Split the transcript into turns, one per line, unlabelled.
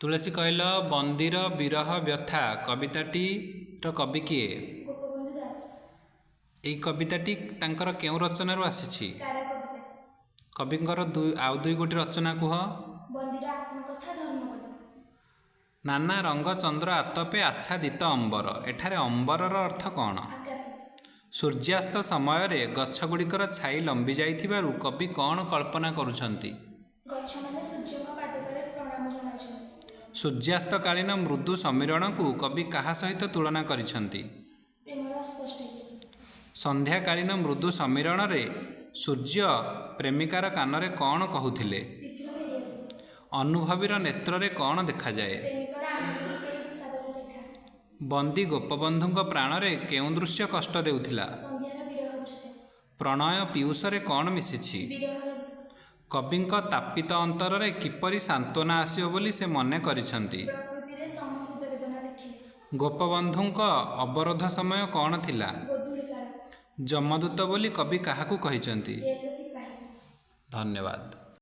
ତୁଳସୀ, କହିଲ, ବନ୍ଦୀର ବିରହ ବ୍ୟଥା କବିତାଟିର କବି କିଏ?
ଗୋପବନ୍ଧୁ ଦାସ।
ଏଇ କବିତାଟି ତାଙ୍କର କେଉଁ ରଚନାରୁ ଆସିଛି?
କାରା କବିତା।
କବିଙ୍କର ଆଉ ଦୁଇ ଗୋଟି ରଚନା କୁହ।
ବନ୍ଦୀର ଆତ୍ମକଥା, ଧର୍ମପଦ।
ନାନା ରଙ୍ଗ ଚନ୍ଦ୍ର ଆତପେ ଆଚ୍ଛାଦିତ ଅମ୍ବର, ଏଠାରେ ଅମ୍ବରର ଅର୍ଥ କ'ଣ?
ଆକାଶ।
ସୂର୍ଯ୍ୟାସ୍ତ ସମୟରେ ଗଛଗୁଡ଼ିକର ଛାଇ ଲମ୍ବି ଯାଇଥିବାରୁ କବି କ'ଣ କଳ୍ପନା କରୁଛନ୍ତି?
ଗଛମାନେ ସୂର୍ଯ୍ୟଙ୍କ ପାଦତଳେ ପ୍ରଣାମ ଜଣାଉଛନ୍ତି।
ସୂର୍ଯ୍ୟାସ୍ତକାଳୀନ ମୃଦୁ ସମୀରଣକୁ କବି କାହା ସହିତ ତୁଳନା କରିଛନ୍ତି?
ପ୍ରେମର ଅସ୍ପଷ୍ଟ ଗୀତି।
ସନ୍ଧ୍ୟାକାଳୀନ ମୃଦୁ ସମୀରଣରେ ସୂର୍ଯ୍ୟ ପ୍ରେମିକାର କାନରେ କ'ଣ କହୁଥିଲେ?
ଶୀଘ୍ର ଫେରିଆସିବ।
ଅନୁଭବୀର ନେତ୍ରରେ କ'ଣ ଦେଖାଯାଏ?
ପ୍ରେମିକର ଆଙ୍ଗୁଳି ଭିତରେ ବିଷାଦର ରେଖା।
ବନ୍ଦୀ ଗୋପବନ୍ଧୁଙ୍କ ପ୍ରାଣରେ କେଉଁ ଦୃଶ୍ୟ କଷ୍ଟ ଦେଉଥିଲା?
ସନ୍ଧ୍ୟାର ବିରହ ଦୃଶ୍ୟ।
ପ୍ରଣୟ ପୀୟୂଷରେ କ'ଣ ମିଶିଛି?
ବିରହର ବିଷ।
କବିଙ୍କ ତାପିତ ଅନ୍ତରରେ କିପରି ସାନ୍ତ୍ୱନା ଆସିବ ବୋଲି ସେ ମନେ କରିଛନ୍ତି?
ପ୍ରକୃତିରେ ସମହୃଦ ବେଦନା ଦେଖିଲେ।
ଗୋପବନ୍ଧୁଙ୍କ ଅବରୋଧ ସମୟ କ'ଣ ଥିଲା?
ଗୋଧୂଳି କାଳ।
ଯମଦୂତ ବୋଲି କବି କାହାକୁ କହିଛନ୍ତି?
ଜେଲର ସିପାହୀ।
ଧନ୍ୟବାଦ।